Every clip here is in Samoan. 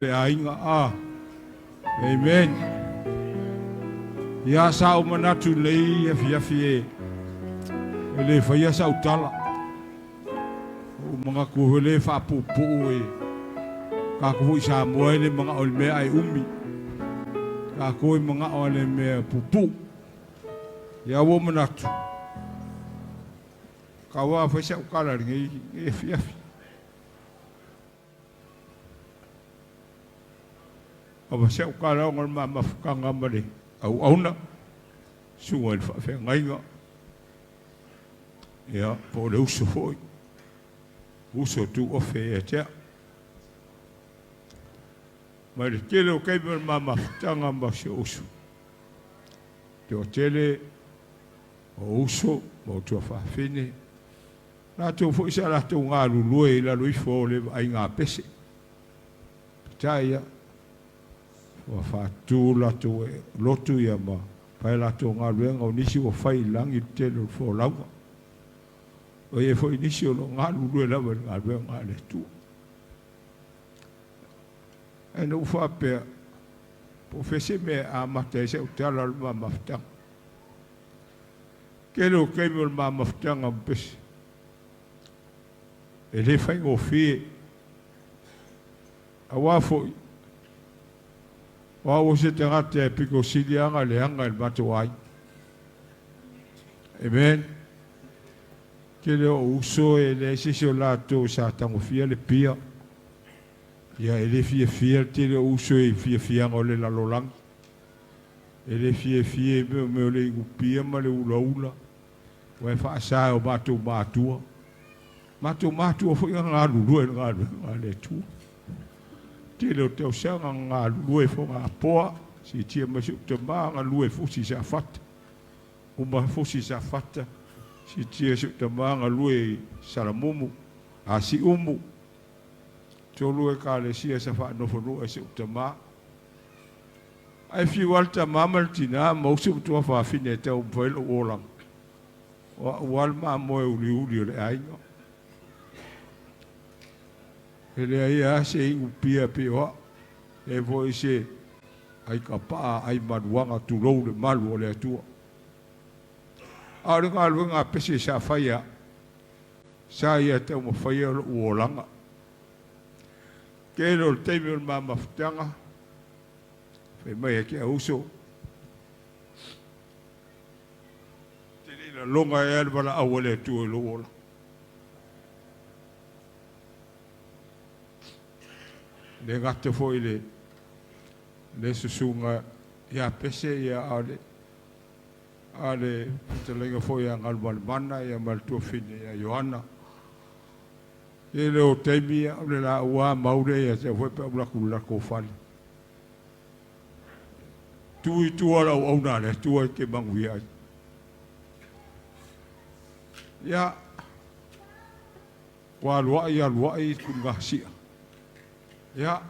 Le aiga a. Amen. Ia sa ou manatu nei afiafi e e le faia sau tala. Ou manatu foi le faapuupuu e tatou foi Samoa e le manao i le mea ae umi. Tatou e manao i le mea puupuu. Ia ua ou manatu, tau lava fai sau tala i lenei afiafi. Ava se au kalaoga o le ma mafutaga ma le auauna, susuga i le faafeagaiga, ia, po o le uso foi, uso tuofe ia te au. Mai le tele o taimi o le ma mafutaga ma si ou uso, toatele o uso ma o tuafafine, Latou foi sa latou galulue i lalo ifo o le vaaiga pese. Peitai ia, ua faatu latou lotu ia ma fai a latou galuega, o nisi ua fai i lagi le tele o le folauga. Ua i ai foi nisi o lo o galulue lava i le galuega a le Atua. Ae na ou faapea, po o fea se mea e amata ai sau tala o le ma mafutaga. Tele o taimi o le ma mafutaga ma pese. E le faigofie. Aua foi, o au o se tagata e pito sili aga leaga i le matou aiga. Amen. Tele o uso e leai se isi o latou sa tagofia le pia. Ia e le fiafia le tele o uso i fiafiaga o le lalolagi. E le fiafia i mea o le inupia ma le ulaula, ua e faasa e o matou matua. Matou matua foi na galulue i le galuega a le Atua. Tele o tausaga na galulue i Fogapoa, siitia mai si ou tama galue i Fusi i Safata. Uma Fusi i Safata, siitia si ou tama galue i Salamumu, a Siumu. Tolu Ekalesia sa faanofonua e si ou tama. Ae fiu lava le tama ma le tina ma uso ma tuafafine e taumafai lou olaga. O au lava le mamoe uliuli o le aiga. E leai lava se iugupia pei o au, leai foi se aikapaa ai maluaga tulou le malu o le Atua. A o le galuega a pese sa fai au, sa ia taumafaia lou olaga. Tele o le taimi o le ma mafutaga, fai mai e ke uso, te le lalonga ea le valaau a le Atua i lou ola. Le gata foi le le susuga ia Pese ia a le a le fetalaiga foi ia Galumalemana ia ma le tuafine ia Ioana. Tele o taimi o le laua mau lea ia te au foi pe a ou alu atu i le latou fale. Tu i tua le auauna a le Atua e te manuia ai. Ia, ua aluai aluai tulugasia. Ia,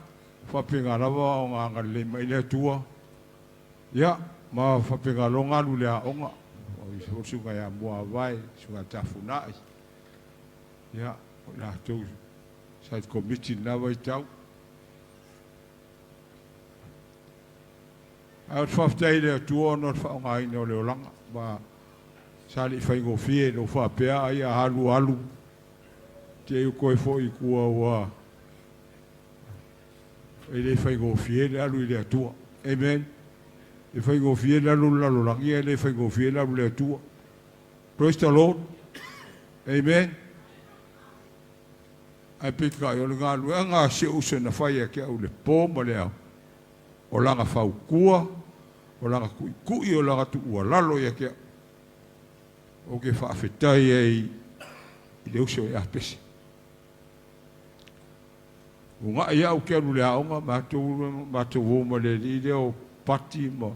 faapena lava ona agalelei mai le Atua. Ia, ma faapena loa ona alu i le aoga. O le susuga ia Muavae, susuga ia Tafunai. Ia, o i latou sa i le Komiti i lena vaitau. Ae ou te faafetai i le Atua ona o le faaaogaina o le olaga, ma sa le i faigofie lou faapea ai a alu alu, te i ua toe foi i tua ua e le faigofie le alu i le Atua. Amen. E faigofie le alu i le lalolagi, ae le faigofie le alu i le Atua. Praise the Lord. Amen. Ae peitai o le galuega a si ou uso na fai ia te au i le po ma le ao, o lana fautua, o lana tuitui, o lana tuualalo ia te au. Ou te faafetai ai i le uso ia Pese. Uga'i au ke alu i le aoga, matou matou o ma le alii lea o Pati ma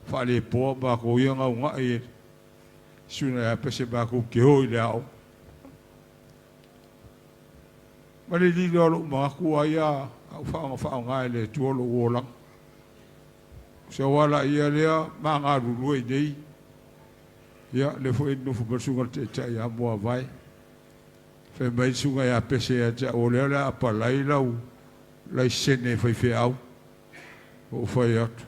Faalepoa matou ia na uga'i e Susuga ia Pese matou te o i le aoga. Ma le lilo o lou manatu ai a au faaaoga faaaoga e le Atua lou olaga. O se auala ia lea ma galulue i nei. Ia, lea foi e nofo ma le susuga i le Taitai ia Muavae. Fai mai le susuga ia Pese ia te au, o lea o le a apalai lau laisene faifeau. Ou fai atu,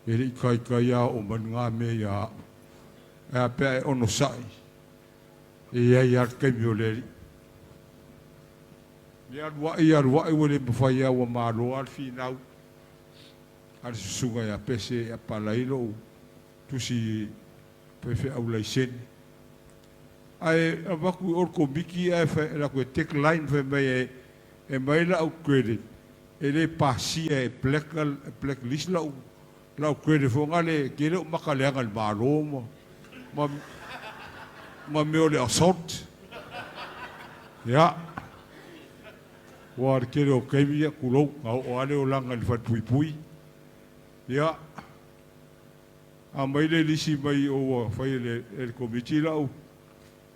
e le'i taitai a oo mai lena mea ia a'u. Ae a pe a e onosa'i, e i ai a le taimi o le Alii. Le alu a'i alu a'i ua le mafai a ua malo a le finau a le susuga ia Pese e apalai lo'u tusi faifeau laisene. Ae avatu i o le Komiti ae alu atu e decline fai mai e aumai la'u credit e le pasia e black blacklist la'u la'u credit foi na le tele o maka leaga i le Malo ma ma ma mea o le assault. Ia ua le tele o taimi ia tulou na oo lava le olaga i le falepuipui. Ia aumai le lisi mai o ua fai e le e le Komiti la'u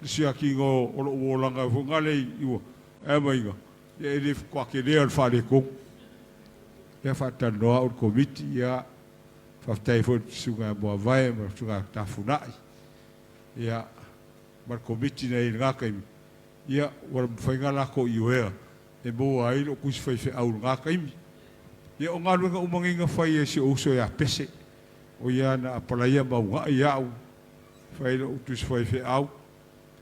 le siakiina o lo'u olaga foi na le i ua ae aumaiga ia e le faatoa telea o le faaletonu. Ia faatalanoa a'u i le Komiti ia faafetai ai foi i le Susuga ia Muavae ma le Susuga ia Tafunai ia ma le Komiti na i ai i lena taimi ia ua mafai ona latou ioea e maua ai lo'u tusi faifeau i lena taimi. Ia o galuega uma nei na fai e si ou uso ia Pese, o ia na apalaia ma uga'i a'u, fai lo'u tusi faifeau,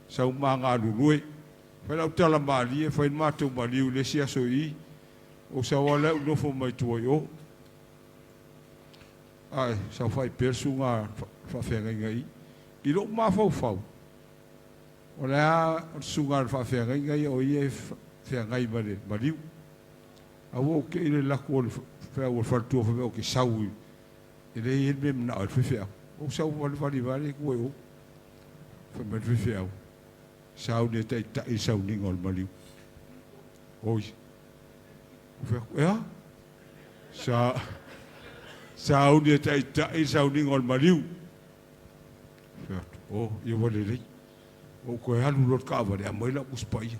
sau ma galulue, fai la'u tala malie, fai le matou maliu i le isi aso i i, ou sau lava lea ou nofo mai tua i o, ae saofai pea le susuga a le faafeagaiga i i. I lo'u mafaufau, o le a o le susuga a le faafeagaiga ia o ia e feagai ma le maliu. Ae ua ou te'i le laku o le feau o le faletua fai mai ou te sau i e leai e i ai le mea e manao ai le faifeau. Ou sau valivali vale tua i o. Fai mai le faifeau, sauni e taitai le sauniga o le maliu. Oi, ou fai atu, e a? Sa, sauni e taitai le sauniga o le maliu. Fai atu, oh, ia ua lelei. Ou toe alu loa i le taavale, aumai lau Tusi Paia.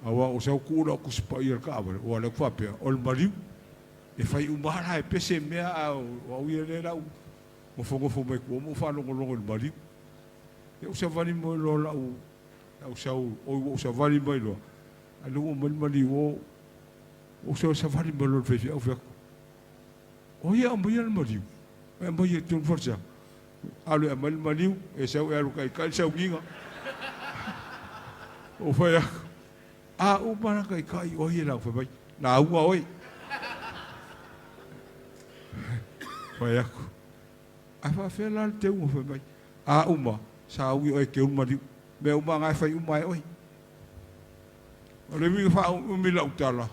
Aua o sau tuu lau Tusi Paia i le taavale, ua alu atu faapea, o le maliu. E fai uma lava la e pese mea, a o au ia lea la u nofonofo mai tua ma ou faalogologo i le maliu. Ia ou savali mai loa lau, lau sau, oi ua ou savali mai loa, a lea ua aumai le maliu o, ou sau savali mai loa i le faifeau, fai atu, o ai e aumaia le maliu? E aumaia i totonu falesa. Alu e aumai le maliu, e sau e alu taitai le sauniga. Ou fai atu, a uma la taitai o ai e lau? Fai mai, lauga oe. Fai atu, ae faafefea la le teuga? Fai mai, a uma, sauni oe e teu le maliu. Mea uma na e fai uma e oe. O le uiga faaumiumi lau tala,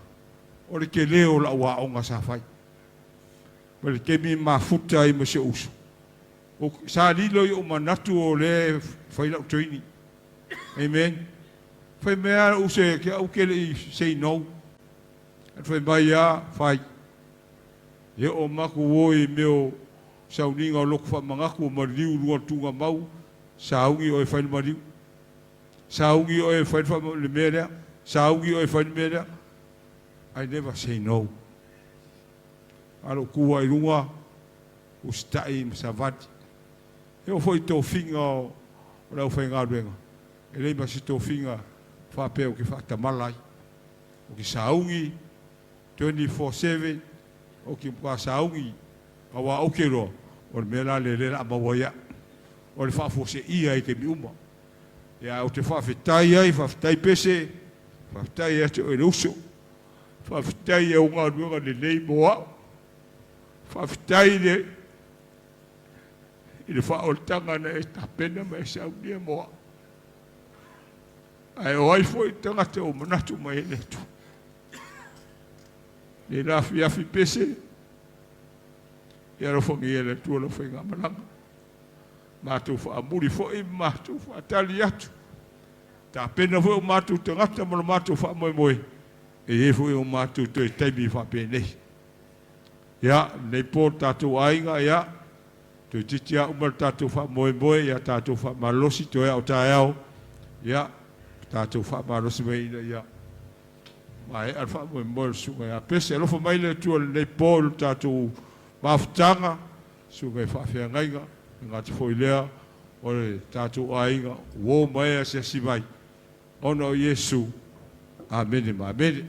o le tele o lau aoga sa fai. Ma le taimi e mafuta ai ma si ou uso. Sa lilo i ou manatu o lea e fai lau training. Amen. Fai mai lava lou uso ia te au, ou te le i say no. Ae fai mai lava, fai. E oo matou o i mea o sauniga o lotu faamanatu o maliu luga o le tuugamau, sauni oe e fai le maliu. Sauni oe e fai le mea lea. Sauni oe e fai le mea lea. I never say no. A lou tu ai i luga, usitai ma savali. E oo foi i tofiga o le aufaigaluega, e leai ma se tofiga faapea ou te faatamala ai. Ou te sauni 24/7, ou te matua sauni aua ou te iloa, o le mea la lea o le a maua ai au, o le faafuaseia ai i taimi uma. Ia, ae ou te faafetai ai, faafetai Pese, faafetai ia te oe le uso. Faafetai i au galuega lelei mo au. Faafetai i le i le faaolataga na e tapena ma e saunia mo au. Ae o ai foi le tagata ua manatu mai e le Atua. Le lafiafi pese, ia alofagia e le Atua lau faigamalaga. Matou faamuli foi ma matou faatali atu. Tapena foi o matou tagata ma lo matou faamoemoe, e i ai foi o matou toe taimi faapenei. Ia, lenei po le tatou aiga, ia, toeitiiti lava uma le tatou faamoemoe, ia tatou faamalolosi toe ao taeao, ia, tatou faamalolosi mai ina ia maea le faamoemoe o le Susuga ia Pese. Alofa mai le Atua i lenei po i le tatou mafutaga, Susuga i faafeagaiga, e gata foi lea o le tatou aiga, uo mai e asiasi mai, ona o Iesu. Amene ma amene.